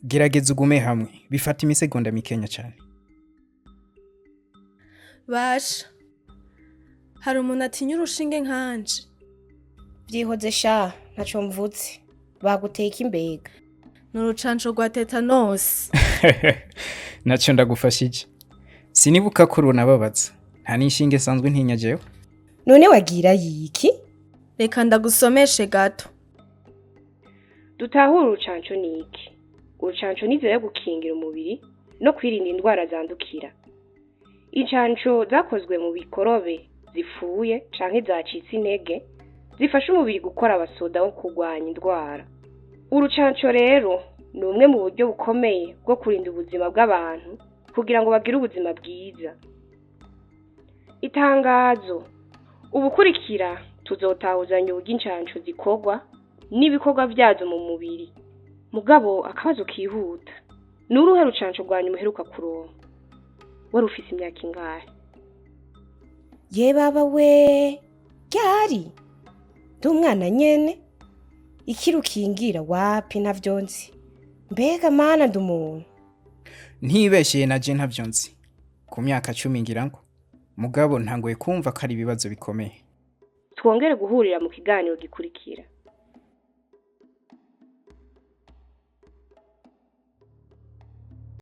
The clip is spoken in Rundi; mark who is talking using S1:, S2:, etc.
S1: Gerageza ugume hamwe, bifata imisegonda mikenya cyane.
S2: Basha, hari umuntu atinya urushinge nkanje?
S3: Vyihoze sha, ntaco mvuze. Baguteka imbega?
S2: Ni urucanco rwa tetanosi.
S1: Nacyo ndagufashije, sinibuka ko runababaza. Nta n'inshinge nsanzwe ntinya jewe.
S3: None wagira yiki?
S2: Reka ndagusomeshe gato.
S3: Dutahure, urucanco ni iki? Urucanco ni inzira yo gukingira umubiri no kwirinda indwara zandukira. Incanco zakozwe mu bikorobe zipfuye canke zacitse intege, zifasha umubiri gukora abasoda bo kurwanya indwara. Urucanco rero ni umwe mu buryo bukomeye bwo kurinda ubuzima bw'abantu kugira ngo bagire ubuzima bwiza. Itangazo: ubukurikira tuzotahuzanya uburyo incanco zikorwa n'ibikorwa vyazo mu mubiri. Mugabo akabazo kihuta: ni uruhe rucanco rwa nyuma uheruka kuronka? Wari ufise imyaka ingahe? Ye baba we, ryari? Ndi umwana nyene. Ikirukingira wapi, ntavyo nzi. Mbega mana, ndi umuntu.
S1: Ntibesheye, na je ntavyo nzi. Ku myaka 10 ngira ngo. Mugabo ntanguye kumva ko ari ibibazo bikomeye.
S3: Twongere guhurira mu kiganiro gikurikira.